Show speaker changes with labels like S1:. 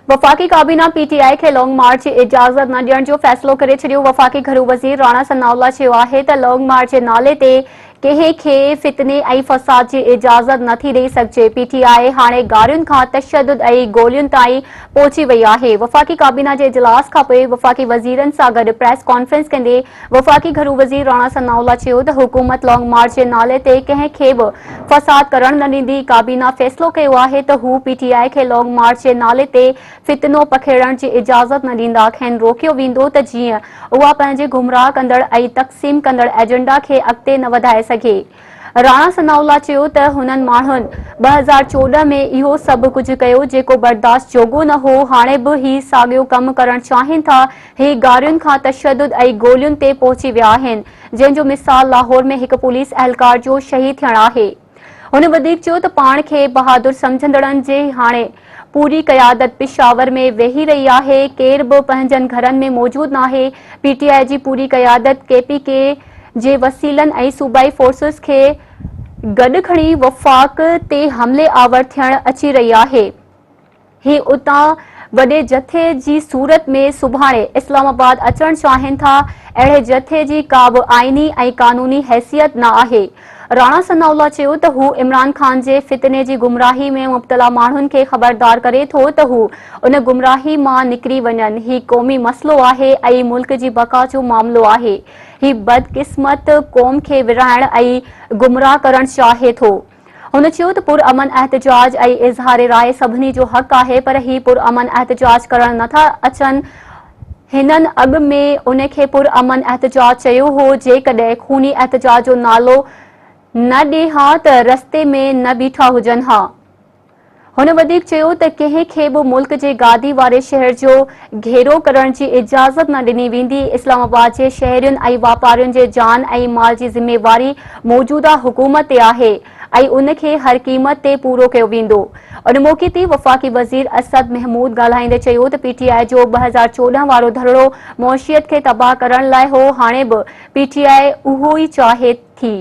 S1: وفاقي ڪابينا پي ٽي آء کي لانگ مارچ جي اجازت نه ڏيڻ جو فيصلو ڪري ڇڏيو. وفاقي گهرو وزير راڻا ثناء الله چيو آهي ته لانگ مارچ جي نالي تي ڪنهن کي فتني ۽ فساد جي اجازت نه ٿي ڏئي سگهجي، پي ٽي آء هاڻي گارين کان تشدد ۽ گولين تائين پهچي وئي آهي. وفاقي ڪابينا جي اجلاس کانپوء وفاقي وزيرن سان گڏ پريس ڪانفرنس ڪندي وفاقي گهرو وزير راڻا ثناء الله چيو ته حڪومت لانگ مارچ جي نالي تي ڪنهن کي به فساد ڪرڻ نه ڏيندي، ڪابينا فيصلو ڪيو آهي ته هو پي ٽي آء کي لانگ مارچ جي نالي تي فتنو پکيڙڻ جي اجازت نه ڏيندا، کين روڪيو ويندو ته جيئن اها پنهنجي گمراهه ڪندڙ ۽ تقسيم ڪندڙ ايجنڊا کي اڳتي نه وڌائي سگهي. راڻا ثناء الله چيو ته هنن ماڻهن 2014 ۾ اهو سڀ ڪجهه ڪيو جيڪو برداشت جوڳو نه هو، هاڻي به هي ساڳيو ڪم ڪرڻ چاهين ٿا، هي گارين کان تشدد ۽ گولين تي پهچي ويا آهن، جنهن جو مثال لاهور ۾ هڪ پوليس اهلڪار جو شهيد ٿيڻ آهي. هن وڌيڪ چيو ته پاڻ کي بهادر سمجهندڙن جي هاڻي پوري قيادت پشاور ۾ ويهي رهي آهي، ڪير به پنهنجن گهرن ۾ موجود ناهي، پي ٽي آء جي پوري قيادت ڪي پي ڪي جي وسيلن ۽ صوبائي فورسز کي گڏ کڻي وفاق تي حملي آور ٿيڻ اچي رهي آهي. هي اتان وڏي جٿي جي صورت ۾ سڀاڻي اسلام آباد اچڻ چاهين ٿا، اهڙي جٿي جي ڪا به آئيني ۽ قانوني حيثيت نه آهي. راڻا ثناء الله چيو ته هو عمران خان جي فتني جي گمراهي ۾ مبتلا ماڻهن کي خبردار ڪري ٿو ته هو ان گمراهي مان نڪري وڃن، هي قومي مسئلو آهي ۽ ملڪ جي بقا جو معاملو آهي، هي بدقسمت قوم کي ورهائڻ ۽ گمراهه ڪرڻ چاهي ٿو. هن چيو ته پرامن احتجاج ۽ اظهار راء سڀني جو حق آهي پر هي پرامن احتجاج ڪرڻ نه ٿا اچن، هنن اڳ ۾ ان کي پرامن احتجاج چيو هو، جيڪڏهن خوني احتجاج جو نالو نه ڏي ها ته رستي ۾ نه بيٺا هجن ها. هن وڌيڪ چيو ته ڪنهن کي به ملڪ جي گادي واري شهر جو گهيرو ڪرڻ جي اجازت نه ڏني ويندي، اسلام آباد جي شهرين ۽ واپارين جي جان ۽ مال جي ذميواري موجوده حڪومت تي آهي ۽ ان کي هر قيمت تي پورو ڪيو ويندو. ان موقعي تي وفاقي وزير اسد محمود ڳالهائيندي چيو ته پي ٽي آء جو 2014 وارو ڌرڻو معشيت کي تباهه ڪرڻ لاء هو، هاڻي به پي ٽي آء اهو ئي چاهي ٿي.